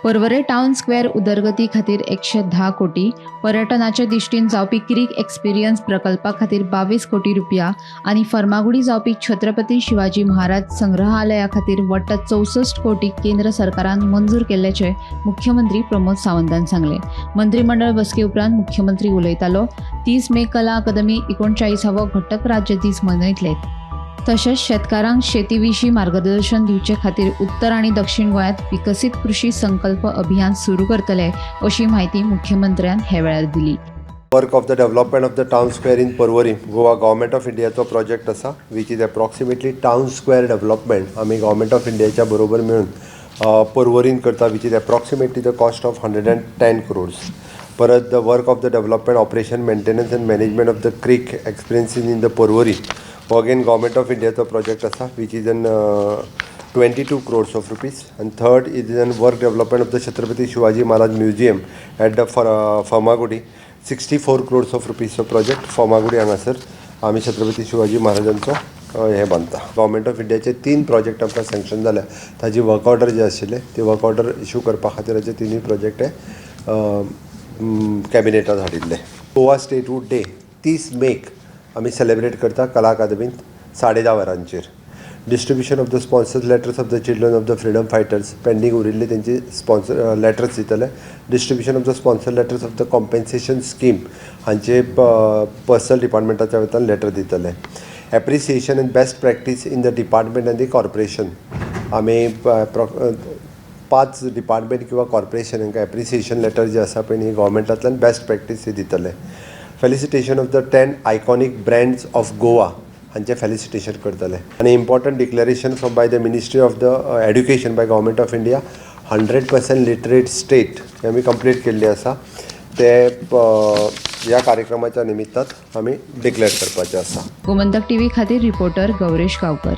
पर्वरे town square उदरगती खातीर 110 कोटी, पर्यटनाचे दिश्टीन जावपी क्रीक एक्सपिरियन्स प्रकल्पा खातीर 22 कोटी रुपया आनी फर्मागुडी जावपी छत्रपती शिवाजी महाराज संग्रहालया खातीर वट्ट 64 कोटी केंद्र सरकारान मंजूर केल्ल्याचे मुख्यमंत्री प्रमोद सावंतान सांगले. मंत्रिमंडळ बसके उपरांत मुख्यमंत्री उलयतालो. 30 मे कला अकादमी 39वो घटक राज्य दीस मनयतले. तशेंच शेतकारांक शेती विशीं मार्गदर्शन दिवचे खातीर उत्तर आनी दक्षिण गोंयांत विकसीत कृषी संकल्प अभियान सुरू करतले, अशी म्हायती मुख्यमंत्र्यान हे वेळार दिली. Work of the development of the town square in Porvorim, Goa government of इंडियाचो प्रोजेक्ट आसा, which is approximately town square development आमी गव्हर्मेंट ऑफ इंडियाच्या बरोबर मेळून पर्वरीन करता, which is approximately the cost of 110 crores. परत the work of the development, operation, maintenance and management of the creek experience in the Porvorim हो again government of इंडियाचो project आसा, which is an 22 crores of rupees. And third is an work development of the Chhatrapati Shivaji Maharaj Museum at the Farmagudi, 64 crores of रुपीजचो project. Farmagudi हांगासर आमी छत्रपती शिवाजी महाराजांचो हें बांदता. Government of इंडियाचे तीन project आमकां sanction जाल्या. ताजी वर्क ऑर्डर जे आशिल्ले ते वर्क ऑर्डर इशू करपा खातीराचे तिनूय प्रोजेक्ट हे कॅबिनेटात हाडिल्ले. गोवा स्टेटहूड डे 30 मेक आमी सेलिब्रेट करता कला अकादमींत 10:30 वरांचेर. Distribution of the sponsor letters of the children of the freedom fighters, pending उरिल्ले तेंचे स्पॉन्सर लेटर्स दितले. Distribution of the sponsor letters of the compensation scheme हांचे पर्सनल डिपार्टमेंटाच्या वतीन लेटर दितले. Appreciation and best practice in the department and the corporation, आमी पांच department किंवा corporation हांकां एप्रिसिएशन लेटर जे आसा पळय न्ही, गव्हर्मेंटांतल्यान बेस्ट प्रॅक्टीस ही दितले. Felicitation of the 10 iconic brands of Goa हांचें फेलिसिटेशन करतले. आनी important declaration from by the Ministry of the Education by Government of India, 100% literate state हे आमी कंप्लीट केल्ली आसा, ते ह्या कार्यक्रमाच्या निमित्तान आमी डिक्लेअर करपाचें आसा. गोमंतक टीव्ही खातीर रिपोर्टर गौरेश गावकर.